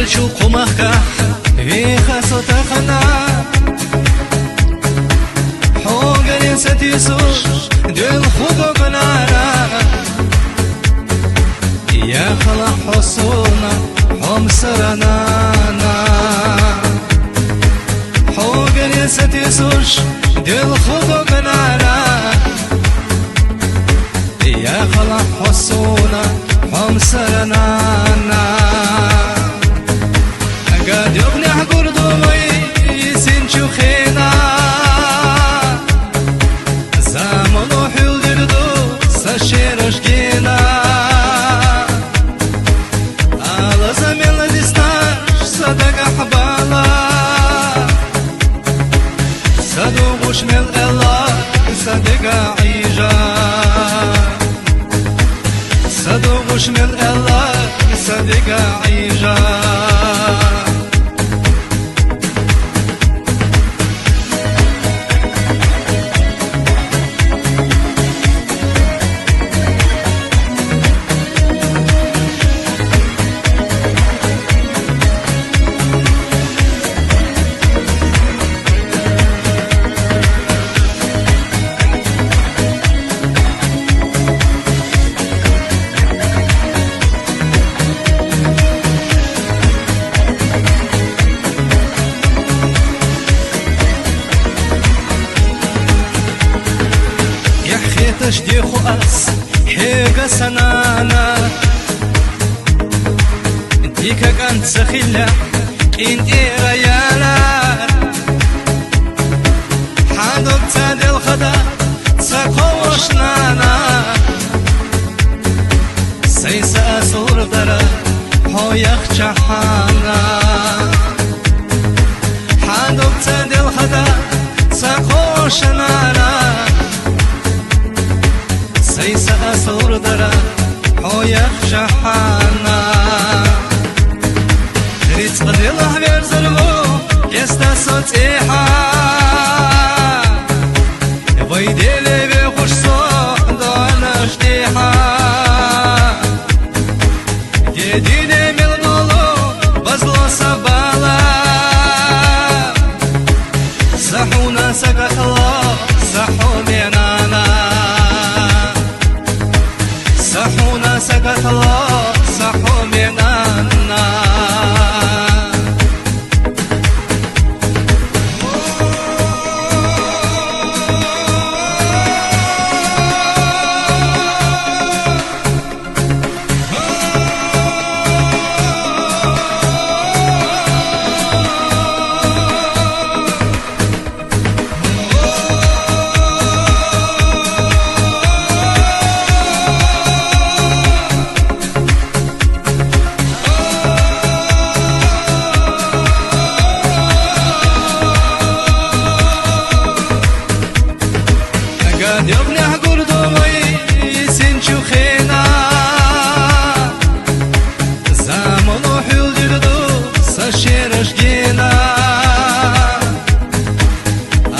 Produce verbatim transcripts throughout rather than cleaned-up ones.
Чу хъумахкахь веха со тахана, хьогаре сатийсуш дуьлху догнара. Яхалахь хьо суна, хьо-м сара нана. Хьогаре сатийсуш дуьлху догнара. Яхалахь хьо суна, хьо-м сара нана. Ага дегӀнехь гур ду вай синчу хена. Замано хьулдир ду са шераш гена. Ала замела диснаш са дагахь бала. Са дугӀуш мел элла, са дега Ӏижа. Са дугӀуш мел элла, са дега Ӏижа. Яхь хеташ деху ас хьега, са нана. Дика кӀант ца хилла, къинтӀера яла. Хьан дог ца делхада, ца кховш, нана. Сайса асур дара хьо яхчахьана. Хьан дог ца делхада, ца кховш, нана. Сайса асур дара хьо яхчахьана. Рицкъ делахь верзар ву кеста со цӀехьа. Вай деле вехуш со дона штехьа. Дедине мел долу базло са бала. Са хьуна сагатла, са хьо менана. Са хьуна сагатла, са хьо менана. Ага дегӀнехь гур ду вай синчу хена. Замано хьулдир ду са шераш гена.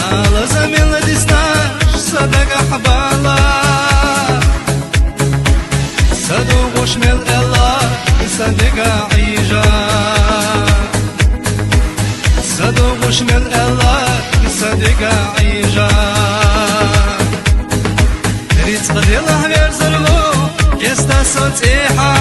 Ала замела диснаш са дагахь бала. Са дугӀуш мел элла са дега Ӏижа. Са дугӀуш мел элла са дега Ӏижа. Рицкъ делахь верзар ву кеста со цӀехьа.